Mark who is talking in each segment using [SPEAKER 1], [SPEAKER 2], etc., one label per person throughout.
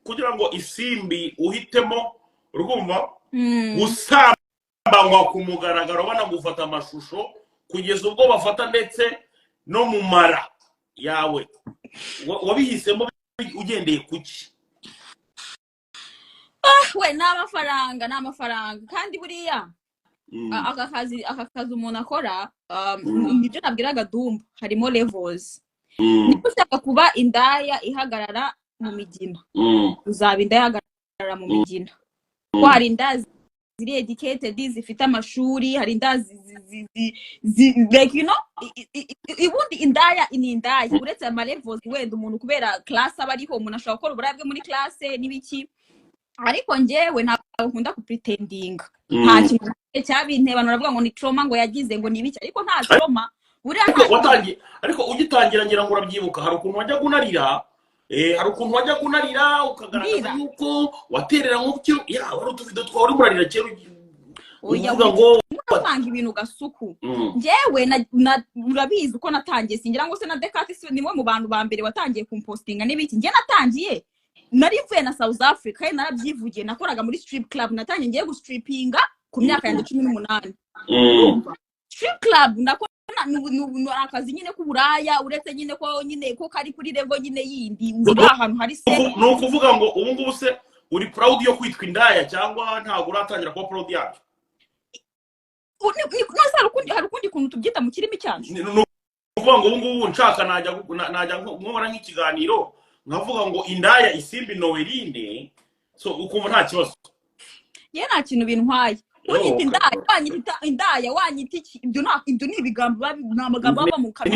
[SPEAKER 1] kugira ngo Isimbi uhitemo, urumva, gusambanywa ku mugaragaro, banagufata amashusho kugeza ubwo bafata ndetse no mu mara yawe, wabihisemo ugendeye ku ki?
[SPEAKER 2] We, ni amafaranga, ni amafaranga. Kandi buriya aka kazi umuntu akora, nibyo nabwiraga Dumba, harimo levels. Niba ushaka kuba indaya ihagarara mu migina, uzaba indaya ihagarara mu migina, ko hari indaya ziri educated, zifite amashuri, hari indaya like ubundi indaya ni indaya, uretse ama levels. Wenda umuntu kubera class aba ariho, umuntu ashobora gukora uburaya bwe muri class n'ibiki, ariko njyewe ntabwo nkunda kupretendinga. Nta kintu na kimwe cyabinteye. Abantu baravuga ngo ni trauma, ngo yagize ngo ni ibiki, ariko nta trauma buriya.
[SPEAKER 1] Ariko
[SPEAKER 2] nta
[SPEAKER 1] watangiye, ariko ugitangira, ngira ngo urabyibuka, hari ukuntu wajyaga unarira, ukagaragaza
[SPEAKER 2] Ndira.
[SPEAKER 1] yuko waterera nk'ukiri ya wari utuvido twawe urimo urarira kera,
[SPEAKER 2] Oya,
[SPEAKER 1] uvuga ngo
[SPEAKER 2] uravanga ibintu gasuku. Njyewe urabizi uko natangiye, singira ngo se na Dekati si nimwe mu bantu ba mbere watangiye kumpostinga n'ibiki. Njye natangiye nari mvuye na South Africa, kandi narabyivugiye, nakoraga muri strip club. Natangiye ngiye gustripinga ku myaka yanjye 18. Urumva, strip club nakora ni akazi nyine k'uburaya, uretse nyine ko nyine ko kari kuri level nyine yindi, uri ahantu hari se.
[SPEAKER 1] Ni ukuvuga ngo ubu ngubu se uri proud yo kwitwa indaya, cyangwa ntabwo uratangira kuba proud yabyo?
[SPEAKER 2] None se hari ukundi kuntu tubyita mu kirimi cyacu?
[SPEAKER 1] Ni ukuvuga ngo ubu ngubu nshaka najya nkora nk'ikiganiro nkavuga ngo indaya Isimbi Noeline, so ukumva nta kibazo?
[SPEAKER 2] Ye, nta kintu bintwaye. Unyita indaya, wanyita indaya, wanyita iki, ibyo ni ibigambo ni amagambo ava mu kanwa.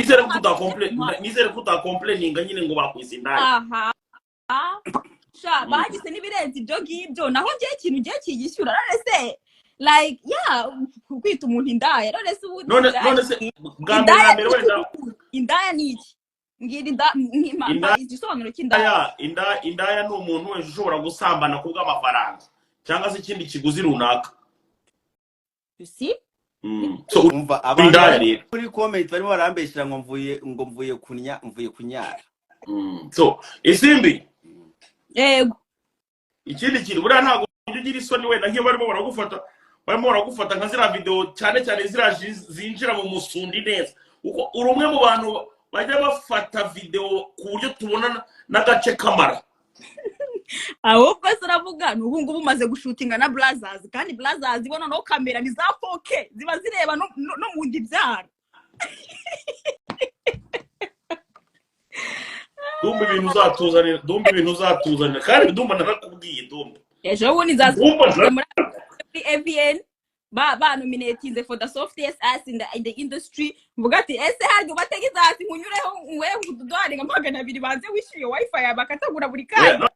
[SPEAKER 1] Nizere ko utacomplaininga nyine ngo bakwise indaya.
[SPEAKER 2] Aha sha, bagize n'ibirenze ibyo ngibyo. Naho ngewe ikintu ngiye kigishyura, none se, like, yeah, kwita umuntu indaya, none se ubundi
[SPEAKER 1] None
[SPEAKER 2] indaya
[SPEAKER 1] none se bwa mbere
[SPEAKER 2] indaya
[SPEAKER 1] na mbere wenda
[SPEAKER 2] indaya ni iki? Mbwira
[SPEAKER 1] Indaya
[SPEAKER 2] igisobanuro cy'indaya.
[SPEAKER 1] Indaya ni umuntu wese ushobora gusambana ku bw'amafaranga cyangwa se ikindi kiguzi runaka.
[SPEAKER 2] You see?
[SPEAKER 1] So uri
[SPEAKER 3] Umva, abantu
[SPEAKER 1] indaya
[SPEAKER 3] bari
[SPEAKER 1] rero.
[SPEAKER 3] muri comment barimo barambeshyira ngo mvuye kunya, mvuye kunyara.
[SPEAKER 1] So Isimbi,
[SPEAKER 2] Yego.
[SPEAKER 1] ikindi kintu, buriya ntabwo ujya ugira isoni wenda nk'iyo barimo baragufata nka ziriya video, cyane cyane ziriya zinjira mu musundi neza, kuko uri umwe mu bantu bajya bafata video ku buryo tubona n'agace kamara?
[SPEAKER 2] Ahubwo se uravuga ni ubu ngubu umaze gushootinga na Brothers, kandi Brothers bo noneho kamera ni za 4K, ziba zireba no mu nda ibyara.
[SPEAKER 1] Dumba, ibintu uzatuzanira, Dumba, ibintu uzatuzanira, kandi Dumba, narakubwiye, Dumba.
[SPEAKER 2] Ejo bundi nzaza
[SPEAKER 1] Dumba
[SPEAKER 2] muri AVN, ba nominatinze for the softest ass in the industry. Mvuga ati: "Ese harya ubatege izasi nkunyureho, we ududolari nka 200, banze wishyuye wifi yawe bakatagura buri kanya?"